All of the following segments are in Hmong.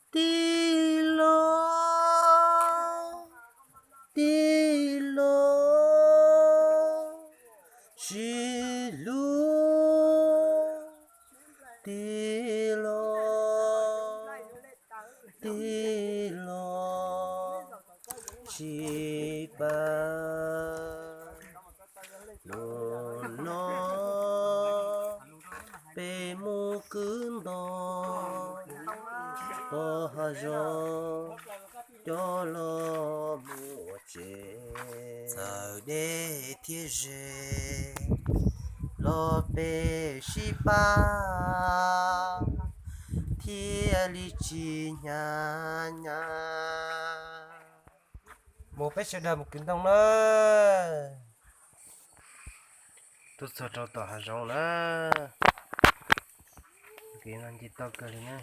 Tij laug, tij laug, sib hlub, tij laug, tij laug, sib pab. Hnub no peb mus kwv ntoo tom hav zoov, coj los mus ua tsev. Txawm deb thiab ze los peb sib pab thiaj li tsis hnyav nyab. Mus peb sawv daws mus kwv ntoo na. Tuaj txog rau tom hav zoov na. Kev no nce toj kawg li na.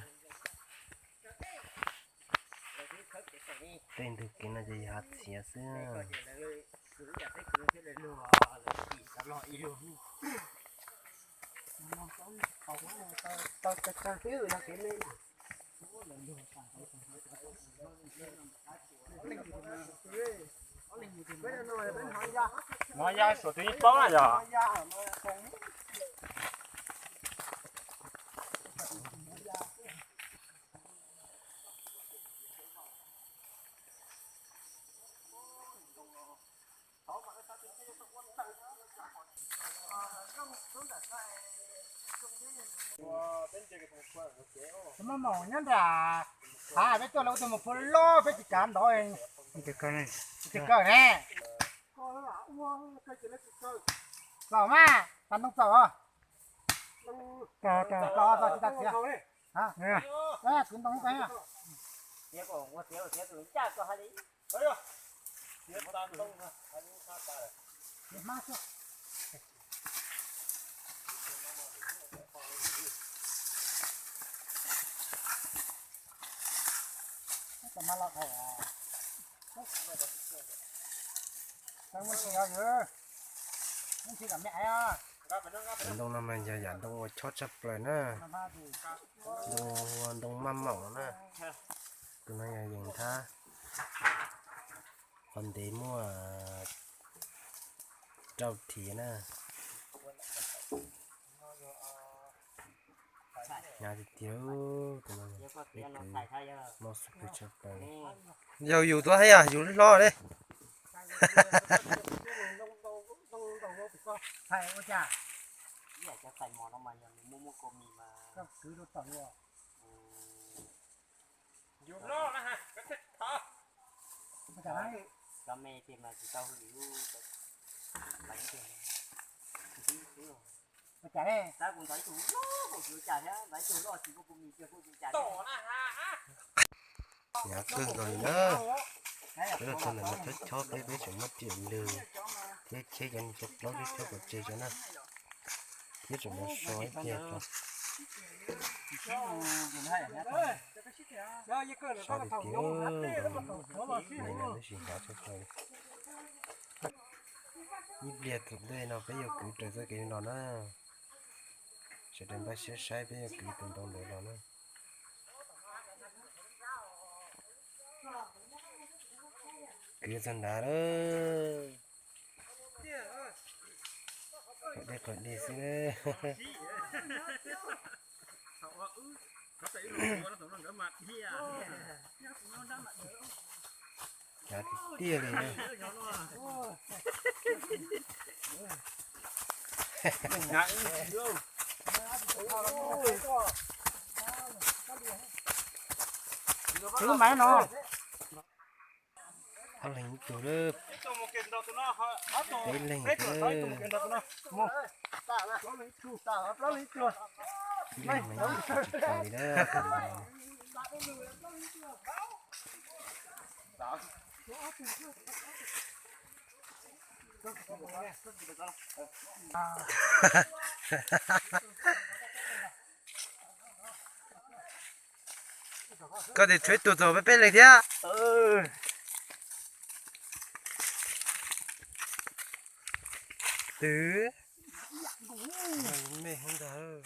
Tej ntug kev no ces yog hav txiav xwb. No ya suav twb yeej paub na yog. Muaj maum nyob nram hav, peb tuaj lawv ua tus maum phua loj, peb tsis kav ntov. Tsis kawg ne. Txaus mas, tas ntoo txaus. Txaus, txaus, tsis tas txiav. Kwv ntoo koj. Cov ntoo no mas yog yam ntoo uas chob tshaj plaws na. Ntoo, ntoo maj maum no na. Tus no yog yees nthab, qhov ntev muaj rau thiv na. Hnyav tiag tiag, tus no peb kwv mob xub pwg tshaj plaws li. Yog yus tuaj hab yog yus hlob li. Hnyav kawg nkaus li na. Peb los txog ntawm no chob chob peb, peb tseem muab riam lwg thiab cheb cov niag chob plaub thiab chob pov tseg cov na, thiab tseem mus so ib tiag tso. So tiag tiag, ntawm no tab sis hnyav tshaj plaws li. Ib pliag tom ntej no peb yuav kwv raws txoj kev no na. Sawv daws npaj siab saib peb yuav kwv tus ntoo ntawd los na. Kwv txog nrad lawm. Qhov deb qhov deb xwb. Hnyav tiag tiag li na. Kwv mas no. Ob leeg ib tug lawm. Peb leeg xwb. Ib leeg mas tsis tau li na. Koj tes tshuav ib tug txog peb peb leeg thiab. Twb me ntag.